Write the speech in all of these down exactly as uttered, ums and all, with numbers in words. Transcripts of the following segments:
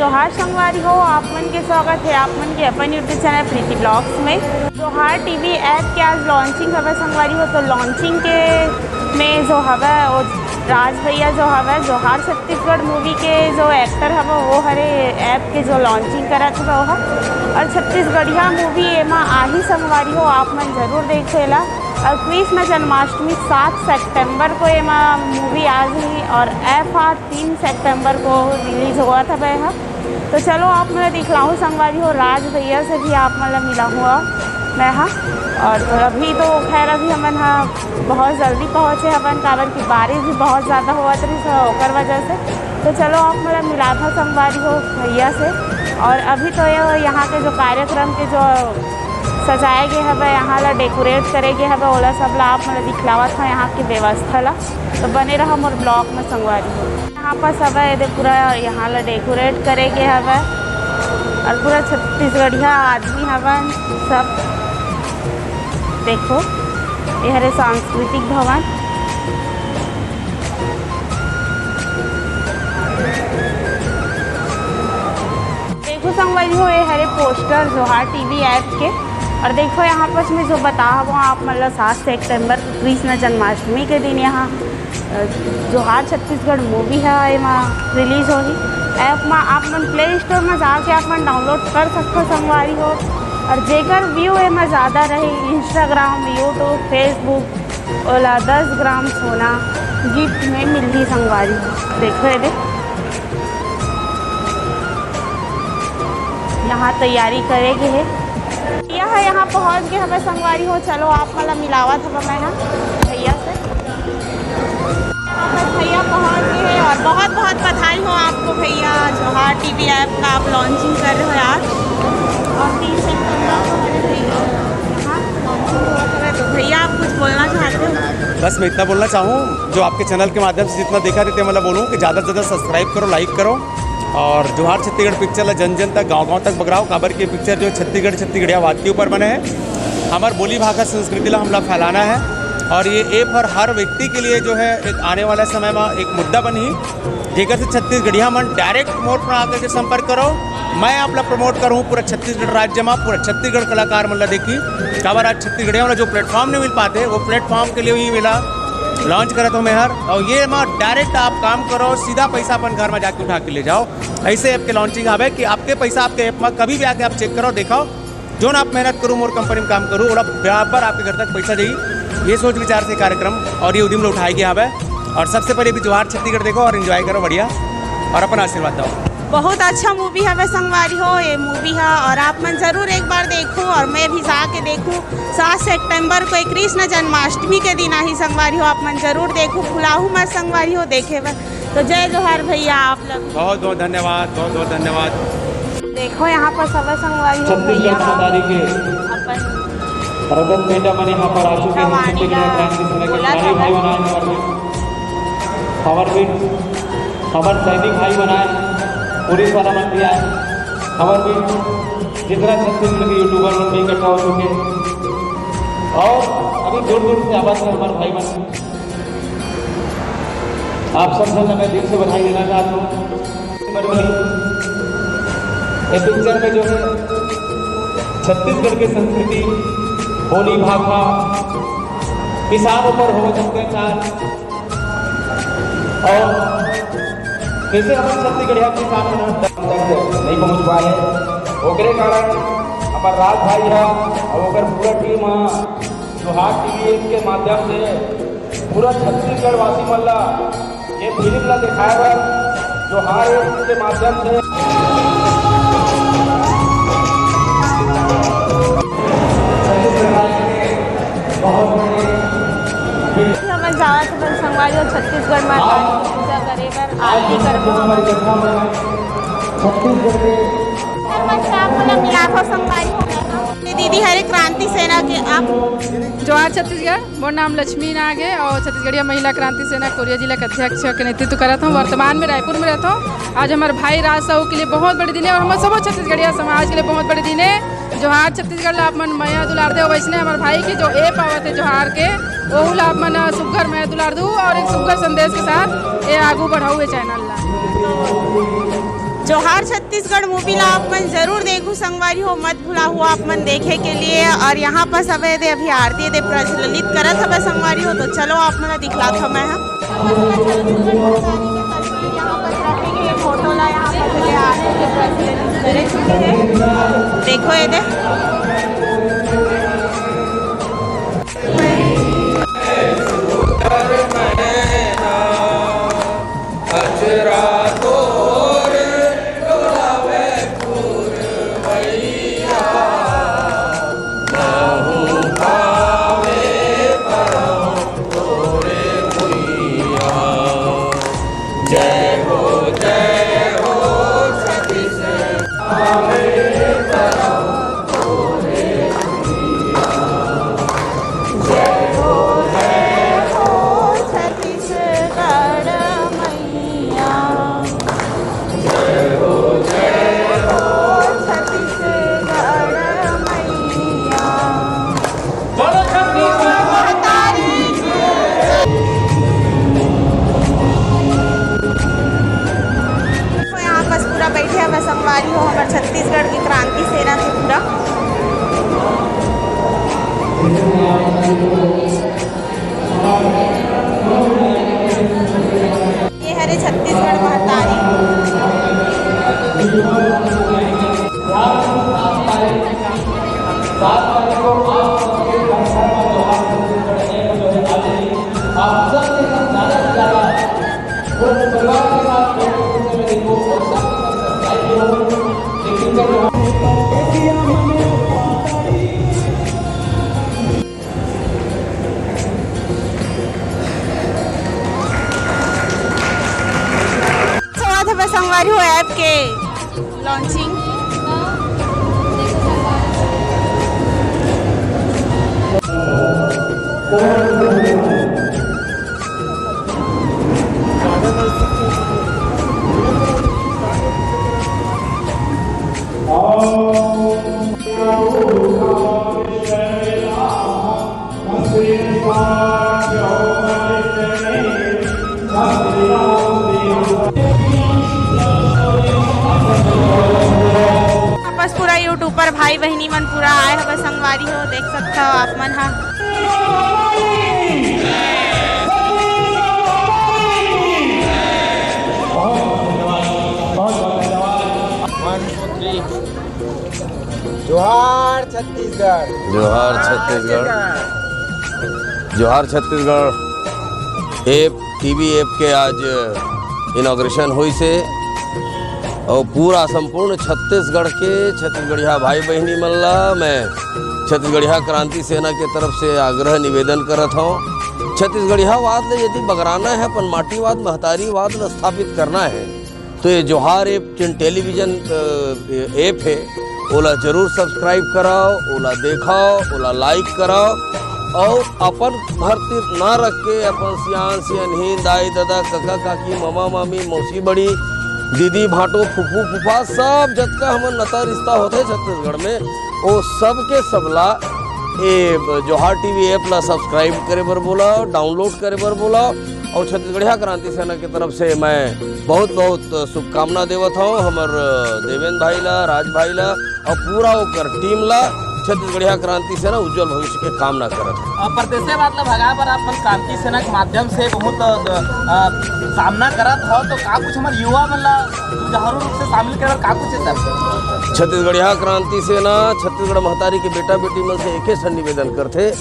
जोहार संगवारी हो, आप मन के स्वागत है आप मन के अपन YouTube चैनल प्रीति ब्लॉग्स में। जोहार टीवी ऐप के आज लॉन्चिंग हवे संगवारी हो, तो लॉन्चिंग के में जो हवे वो राज भैया जो हवे जोहार छत्तीसगढ़ मूवी के जो एक्टर हवे वो हरे ऐप के जो लॉन्चिंग करत हवे वो ह। और छत्तीसगढ़िया मूवी एमा आही संगवारी हो, आप मन जरूर देखो एला। और कृष्ण जन्माष्टमी सात सितंबर को एमा मूवी आ जाही और ऐप ह तीन सितंबर को रिलीज होवत हवे ह। तो चलो आप मन ला दिखलाहूँ संगवारी हो, राज भैया से भी आप मन ला मिलाहूँ अब मैं ह। और तो अभी तो खैर अभी हमन ह बहुत जल्दी पहुँचे हवन, काबर कि बारिश भी बहुत ज़्यादा होवत रहिस ह, ओकर वजह से। तो चलो आप मन ला मिलाथों संगवारी हो भैया से। और अभी तो ये यहाँ के जो कार्यक्रम के जो सजाए गे हवे, यहाँ ला डेकोरेट करे गे हवे, ओला सब ला आप मन ला दिखलावत हव यहाँ की व्यवस्था ला। तो बने रहा मोर ब्लॉग में संगवारी हो। यहाँ पास हवे एदे पूरा यहाँ ला डेकोरेट करे गे हवे और पूरा छत्तीसगढ़िया आदमी हवन सब। देखो ये हरे सांस्कृतिक भवन। देखो संगवारी हो, ये हरे पोस्टर जोहार टीवी ऐप के। और देखो यहाँ पास मैं जो बता हूँ आप मन ला, सात सितंबर कृष्ण जन्माष्टमी के दिन यहाँ अ, जोहार छत्तीसगढ़ मूवी ह एमा रिलीज होही। ऐप मा आप मन प्ले स्टोर मा जाके आप मन डाउनलोड कर सकथो संगवारी हो। और जेकर व्यू एमा ज़्यादा रही, इंस्टाग्राम, यूट्यूब, फेसबुक, ओला दस ग्राम सोना गिफ्ट में मिलही संगवारी हो। देखो एदे यहाँ तैयारी करे गे हे। यह यहाँ पहुँच गे हवे संगवारी हो। चलो आप मन ला मिलावत हवे मैं ह भैया से। यहाँ पर भैया पहुँच गए हैं और बहुत बहुत बधाई हो आपको भैया, जोहार टीवी ऐप का आप लॉन्चिंग कर रहे हो यार। और तीन सितंबर को हमारे भैया यहाँ लॉन्चिंग हुआ करे, तो भैया आप कुछ बोलना चाहते हो? बस मैं इतना बोलना चाहूँ, जो आपके चैनल के माध्यम से जितना देखा थे, मतलब बोलूँ कि ज़्यादा से ज़्यादा सब्सक्राइब करो, लाइक करो और जोहार छत्तीसगढ़ पिक्चर ला जन जन तक, गांव गांव तक बगराओ, काबर के पिक्चर जो छत्तीसगढ़ छत्तीसगढ़िया बात के ऊपर बने हैं। हमार बोली भाखा संस्कृति ला हमला फैलाना है और ये ऐप हर हर व्यक्ति के लिए जो है एक आने वाला समय में एक मुद्दा बनही, जेकर से छत्तीसगढ़िया मन डायरेक्ट मोर पर आकर के संपर्क करो। मैं आप ला प्रमोट करूँ पूरा छत्तीसगढ़ राज्य में, पूरा छत्तीसगढ़ कलाकार मन ला देखी। काबर आज छत्तीसगढ़िया वाला जो प्लेटफॉर्म नहीं मिल पाते, वो प्लेटफॉर्म के लिए ही मिला लॉन्च करत हूँ मैं हर। और ये में डायरेक्ट आप काम करो, सीधा पैसा अपन घर में जाके उठा के ले जाओ। ऐसे ऐप के लॉन्चिंग आवे कि आपके पैसा आपके ऐप में कभी भी आके आप चेक करो, दिखाओ। जोन आप मेहनत करो, मोर कंपनी में काम करो, ओला बराबर आपके घर तक पैसा जाई। ये सोच विचार से कार्यक्रम और ये उद्यम ला उठाए गया हवे। और सबसे पहले भी जोहार छत्तीसगढ़ देखो और एंजॉय करो बढ़िया, और अपन आशीर्वाद दो। बहुत अच्छा मूवी हवे संगवारी हो ये मूवी ह, और आप मन जरूर एक बार देखो और मैं भी जाके देखूँ। सात सितंबर को कृष्ण जन्माष्टमी के दिन आही संगवारी हो, आप मन जरूर देखो, भुलाहू मत संगवारी हो देखे बर। तो जय जोहार भैया आप लोग। बहुत बहुत धन्यवाद, बहुत बहुत धन्यवाद। देखो यहाँ पर सब संगवारी हो छत्तीसगढ़ भैया ह। मदारी के अपन रतन बेटा मन यहाँ पर आ चुके हैं। भवानी छत्तीसगढ़ का क्रांति समय के बोला सारे था भाई बहन हमारे भी, हमारे भी, हमारे सैनिक भाई बहन, पुलिस वाला मन भी आए, हमारे भी जितना छत्तीसगढ़ के यूट्यूबर लोग भी इकट्ठा हो चुके हैं और अभी दूर दूर से आवाज है हमारे भाई बहन। आप सब से मैं दिल से बधाई देना चाहता हूँ। ये पिक्चर में जो है छत्तीसगढ़ की संस्कृति, बोली भाखा, किसानों पर हो अत्याचार और कैसे हम छत्तीसगढ़िया किसान नहीं पहुंच पाए, ओकरे कारण हमार राज भाई है और ओकर पूरा टीम है जोहार टीवी के माध्यम से पूरा छत्तीसगढ़ वासी मन ला ये फिल्म ला दिखाए बर जोहार के माध्यम से छत्तीसगढ़ राज्य के बहुत बड़े हमन जावत हवन संगवारी और छत्तीसगढ़ माता की पूजा करे बर आरती करबो। छत्तीसगढ़ के नमस्कार, मोला मिलाप हो संगवारी हो। ये दीदी हरे क्रांति सेना के आप जोहार छत्तीसगढ़। मोर नाम लक्ष्मी नाग हे और छत्तीसगढ़िया महिला क्रांति सेना कोरिया जिला के अध्यक्ष के नेतृत्व करत हूँ। वर्तमान में रायपुर में रहता हूँ। आज हमारे भाई राज साहू के लिए बहुत बड़े दिन है और हमारे सबो छत्तीसगढ़िया समाज के लिए बहुत बड़े दिन है। जोहार छत्तीसगढ़ ला आप मन मया दुलार दे, वैसने हमारे भाई के जो ऐप आवत है जोहार के, ओहू ला आप मन सुग्घर मया दुलार दू और एक सुग्घर संदेश के साथ ये आगू बढ़ाऊ ये चैनल ला। जोहार छत्तीसगढ़ मूवी ला आप मन जरूर देखू संगवारी हो, मत भुलाहू आप मन देखे के लिए। और यहाँ पास हवे दे अभी आरती दे प्रज्वलित करत हवे संगवारी हो, तो चलो आप मन ला दिखलात हूँ मैं ह। यहाँ पास रखे गए फोटो ला यहाँ पास ले आरती दे प्रज्वलित करे चुके हैं। देखो ये दे। तो यहाँ पास पूरा बैठे हवे संगवारी हो हमर छत्तीसगढ़ के क्रांति सेना के पूरा। ये हरे छत्तीसगढ़ महतारी। स्वागत है संगवारी हो ऐप के लॉन्चिंग। वापस पूरा यूट्यूबर भाई बहिनी मन पूरा आए हवे संगवारी हो, देख सकत हो आप मन हा। जोहार छत्तीसगढ़। जोहार छत्तीसगढ़। जोहार छत्तीसगढ़। ऐप, टीवी ऐप के आज इनॉग्रेशन होइस हे और पूरा संपूर्ण छत्तीसगढ़ के छत्तीसगढ़िया भाई बहिनी मन ला मैं छत्तीसगढ़िया क्रांति सेना के तरफ से आग्रह निवेदन करत हौं, छत्तीसगढ़ियावाद ले यदि बगराना है, अपन माटीवाद, महतारीवाद ला स्थापित करना है, तो ये जोहार ऐप जेन टेलीविजन, अ, ऐप हे, ओला जरूर सब्सक्राइब कराओ, ओला देखाओ, ओला लाइक कराओ और अपन घर तीर ना रख के अपन सियान सियनहिन, दाई ददा, कका काकी, ममा मामी, मौसी बड़ी, दीदी भांटो, फूफू फूफा, सब जतका हमन नता रिश्ता होथे छत्तीसगढ़ में, ओ सबके सबला ए जोहार टीवी ऐप ला सब्सक्राइब करे बर बोला, डाउनलोड करे बर बोला। और छत्तीसगढ़िया क्रांति सेना के तरफ से मैं बहुत बहुत शुभकामना देवत हौं हमर देवेंद्र भाई ला, राज भाई ला और पूरा ओकर टीम ला। छत्तीसगढ़िया क्रांति सेना उज्जवल भविष्य के कामना करत हौं। अ, परदेसेवाद ला भगाए बर आप मन क्रांति सेना के माध्यम से बहुत, अ, अ, सामना करत हव, तो का कुछ हमर युवा मन ला जुझारू रूप से शामिल करे बर का कुछ हे सर? छत्तीसगढ़िया क्रांति सेना छत्तीसगढ़ महतारी के बेटा बेटी मन से एके ठन निवेदन करथे,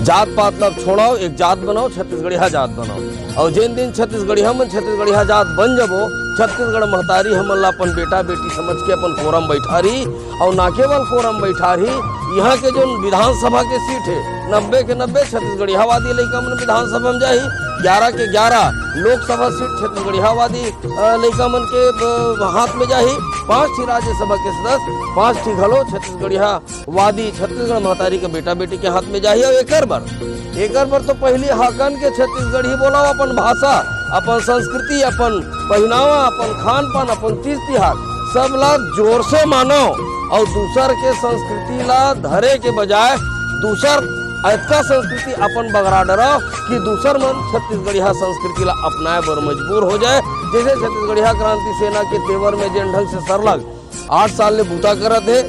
जात पात ला छोड़ाओ, एक जात बनाओ, छत्तीसगढ़िया जात बनाओ। और जेन दिन छत्तीसगढ़िया मन छत्तीसगढ़िया जात बन जबो, छत्तीसगढ़ महतारी हमन ला अपन बेटा बेटी समझ के अपन कोरम बैठारी, और ना केवल कोरम बैठारी, यहाँ के जो विधानसभा के सीट हे, नब्बे के नब्बे छत्तीसगढ़ियावादी लइका मन विधानसभा में जाही, ग्यारह के ग्यारह लोकसभा सीट छत्तीसगढ़ियावादी, अ, लइका मन के, अ, हाथ में जाही, पांच ठी राज्यसभा के सदस्य, पांच ठी घलो छत्तीसगढ़िया वादी छत्तीसगढ़ महतारी के बेटा बेटी के हाथ में जाही। अउ एकर बर, एकर बर तो पहिली हाकन के छत्तीसगढ़ी बोलाओ, अपन भाषा, अपन संस्कृति, अपन पहिनावा, अपन खान पान, अपन तीज तिहार, सब ला जोर से मानो। अउ दूसर के संस्कृति ला धरे के बजाय दूसर अतका संस्कृति अपन बगरा डरव कि दूसर मन छत्तीसगढ़िया संस्कृति ला अपनाए बर मजबूर हो जाए। जैसे छत्तीसगढ़िया क्रांति सेना के तेवर में जेन ढंग से सरलग आठ साल ले बूता करत हे,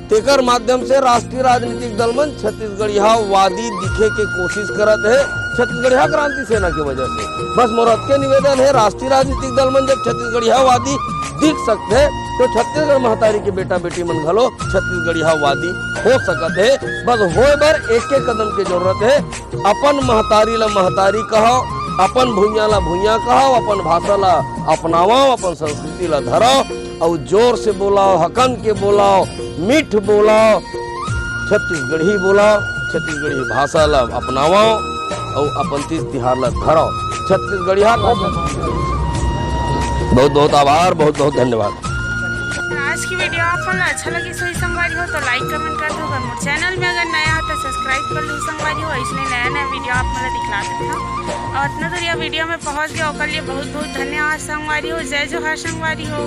तेकर माध्यम से राष्ट्रीय राजनीतिक दल मन छत्तीसगढ़ियावादी दिखे के कोशिश करत हे, छत्तीसगढ़िया क्रांति सेना के वजह से। बस मोर अतके निवेदन हे, राष्ट्रीय राजनीतिक दल मन जब छत्तीसगढ़ियावादी दिख सकत हे, तो छत्तीसगढ़ महतारी के बेटा बेटी मन घलो छत्तीसगढ़ियावादी हो सकत हे। बस होए बर एक एक कदम के जरूरत हे। अपन महतारी ला महतारी कहव, अपन भुइयां ला भुइयां कहव, अपन भाषा ला अपनावव, अपन संस्कृति ला धरव, अउ जोर से बोलव, हकन के बोलव, मीठ बोलव, छत्तीसगढ़ी बोलव, छत्तीसगढ़ी भाषा ला अपनावव अउ अपन तीज तिहार ला धरव। छत्तीसगढ़िया बहुत बहुत आभार, बहुत बहुत धन्यवाद। आज की वीडियो आप मन ला अच्छा लगिस होही संगवारी हो तो लाइक कमेंट कर दो। अगर मोर चैनल में अगर नया हो तो सब्सक्राइब कर लो संगवारी हो, इसने नया नया वीडियो आप मन ला दिखला देते हो। और इतना दूर यह वीडियो में पहुंच गया ओकर लिए बहुत बहुत धन्यवाद संगवारी हो। जय जोहार संगवारी हो।